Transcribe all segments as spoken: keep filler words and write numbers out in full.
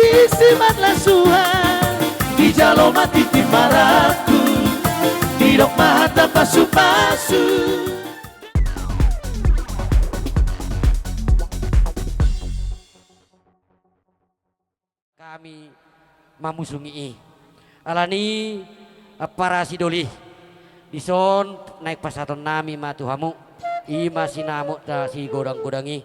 Isi marlasuan, dijalo ma tintin marangkup, didok ma hata pasupasu. Hami mamusungi i. Alani ampara sidoli, dison naeng pasahatonnami ma tu hamu, i ma sinamotna sigodang-godang i.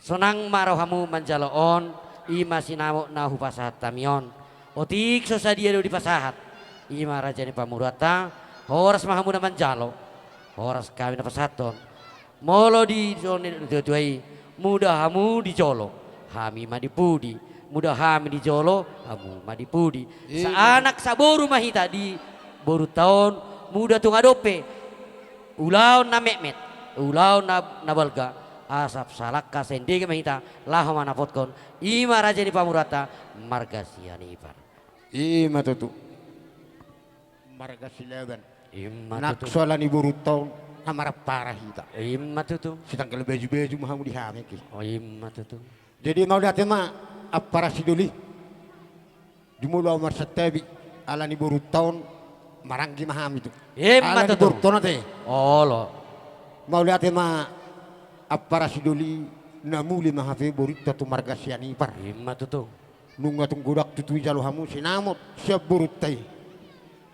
Sonang ma rohamu manjalo on, i ma sinamot na hupasahat hami on. Otik so sadia do dipasahat, i ma raja ni pamoruonta, horas ma hamu na manjalo, horas hami na pasahathon. Molo didok ni natuatua i, muda hamu di jolo, hami ma di pudi, muda hami di jolo, hamu ma di pudi. Ima. Saanak saboru ma hita di borunta on, muda tung adong pe ulaon na metmet, ulaon na, na balga, asa salangka saindegan ma hita, laho manapothon, i ma raja ni pamoruonta, marga Sianipar. Ima tutu. Marga Silaban. Ima tutu. Nang so ala ni borunta on, na marampara hita. Ima tutu. Sitanggal bajubaju ma hamu di hami, ki. O, ima tutu. Jadi mauliate ma, ampara sidoli. Jumolo ahu marsantabi, ala ni borunta on, maranggi ma hami tu. Ima tutu. Ala ni borunta on ate. Olo. Mauliate ma, ampara sidoli, na muli ma hape borunta tu marga Sianipar. Ima tutu. Nunga tung godang tutu dijalo hamu sinamot sian borunta i.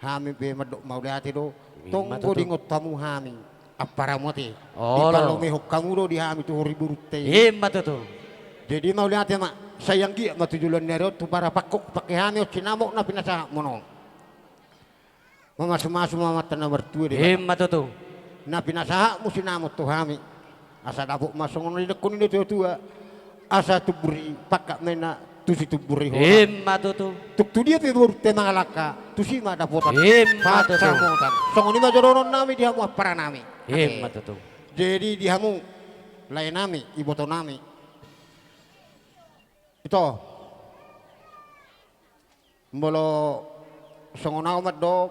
Hami pe mandok mauliate do. Ima tutu. Tong godang ingot hamu hami, amparamu ate. Olo. Dipalomehon hamu do di hami tu hori borunta i. Ima tutu. Jadi mauliate ma, sai anggiat ma tu joloan ni ari on, tu para pangkok pangke hami on sinamot na pinasahatmuna on. Mamasumasu ma amanta na martua Debata. Ima tutu. Na pinasahatmu sinamot tu hami. Asa dapot ma songon na nidokkon ni natuatua. Asa tumbur ni pangkat ma inna tu situmbur ni holan. Ima tutu. Tung tu dia pe borunta i mangalangka, tusi ma dapotan. Ima tutu. Pansamotan. Songon i ma jolo dohononnami di hamu amparanami. Ima tutu. Jadi di hamu laenami, ibotonami. Ito. Molo songon ahu mandok,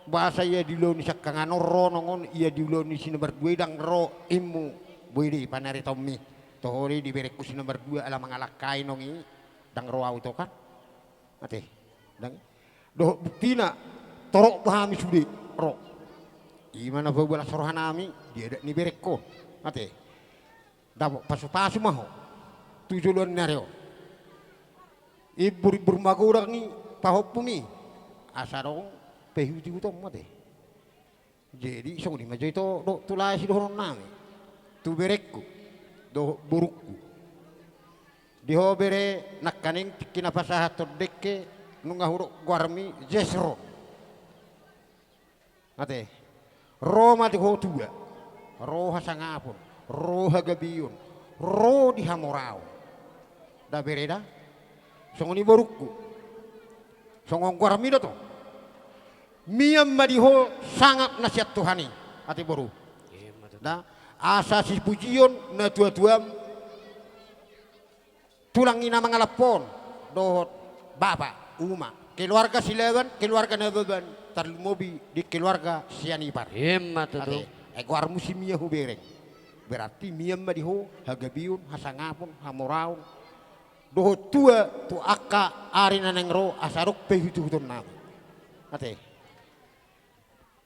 boasa ia di ulaon ni siangkangan on ro nong on, ia di ulaon ni si nomor dua i ndang ro, immu, boi do i panaritaonmi. Toho do i di berengku si nomor dua ala mangalangka i nong i, ndang ro ahu ito kan. Ate, ndang. Dohot buktina, torop do hami sude ro. I ma na pabolas rohanami di adat ni berengku. Ate. Dapot pasupasu ma ho tu joloan ni ari on. Imburimbur magodang i pahompumi, asa adong pe huti huton mate. Jadi songon i ma jo ito do tu lae sidohononnami, tu berengku dohot borungku. Di ho bere, nangkaning tingki na pasahathon dengke nunga hudok goarmi Jesron. Ate, ro ma di ho tua, ro hasangapon, ro hagabeon, ro di hamoraon. Da bere da? Songon i borungku. Songon goarmi do tong. Mian ma di ho sangap na sian Tuhan i. Ate boru. Da, asa sipujion natuatuam. Tulang i na mangalaphon, dohot bapa, uma, keluarga Silaban, keluarga Nababan, tarlumobi di keluarga Sianipar. Ima tutu. Ate, ai goarmu si Mia hubereng. Berarti mian ma di ho hagabeon, hasangapon, hamoraon. Dohot tua tu angka ari na naeng ro asa adong pe huti hutonnami. Ate.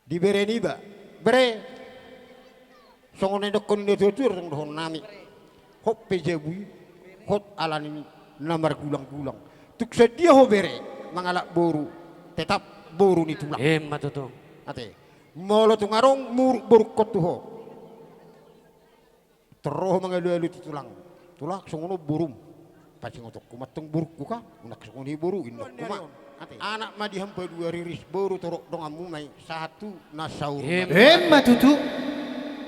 Di bere niba, bere. Songon na nidokkon ni natuatua do tong dohononnami. Hot pe jabu i, hot ala ni na margulanggulang. Tung sadia ho bere, mangalap boru, tetap boru ni tulang. Ima tutu. Ate. Molo tung adong muruk borungkon tu ho. Tor ro ho mangalualu tu tulang. Tulang, songon on borum. Pasingotonku ma tong borungku kan. Unang songon i boru, indokku ma. Ate. Anak ma di hampa dua riris, boru torop donganmu ma i, sahat tu na saur. Ima tutu.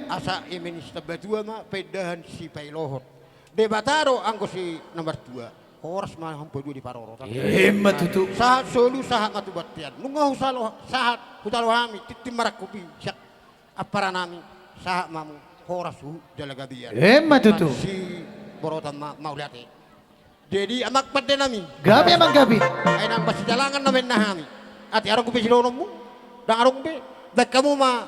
Asa eme ni sitambatua ma paindahan sipailohot. Debata do anggo si na martua. Horas ma hampa dua diparorot. Ima tutu. Sahat solu, sahat ma tu bontean. Nunga husalo, sahat hutalo hami tintin marangkup i sian amparanami, sahat ma hamu, horas huhut jala gabean. Ima tutu. Siborotan ma, mauliate. Jadi amang pandenami. Gabe amang gabe. Ai nang masijalangan nama inna hami. Ate, adong pe sidohononmu? Ndang adong be. Baen hamu ma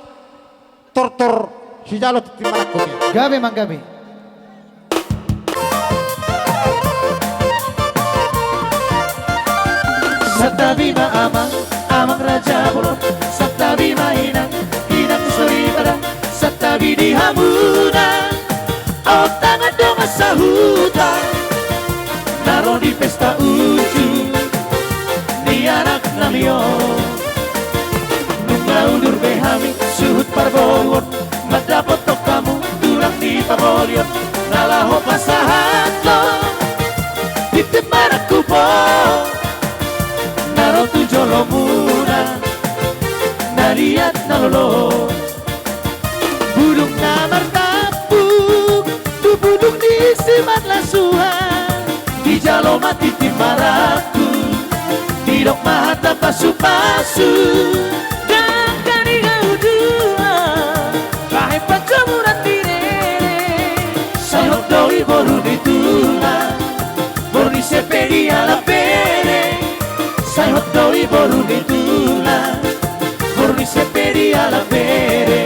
tortor sijalo tintin marangkup i. Gabe amang gabe. Amang, amang raja bolon, santabi ma inang, inang soripada, santabi di hamuna. Aut tangan dongan sahuta na ro di pesta uju ni anak nami on. Nunga udur be hami suhut parboruon, mandapothon hamu tulang ni pangolion na laho pasahathon tintin marangkup on na ro tu jolomuna, na liat na lolo. Bulung na martampuk tu bulung ni simarlasuan, dijalo ma tintin marangkup, didok ma hata pasupasu. Dangka ni hauduan bahen panjomuran di rere. Sai hot do i boru ni tulang, boru ni Sepedi ala bere. Sai hot do i boru ni tulang, boru ni Sepedi ala bere.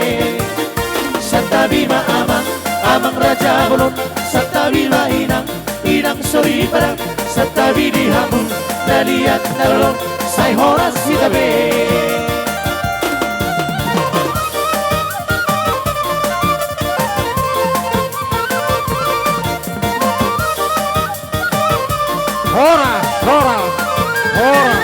Santabi ma amang, amang raja bolon, santabi ma inang, inang soripada, santabi di hamu na liat na lolo. Sai horas hita be. Horas, horas, horas.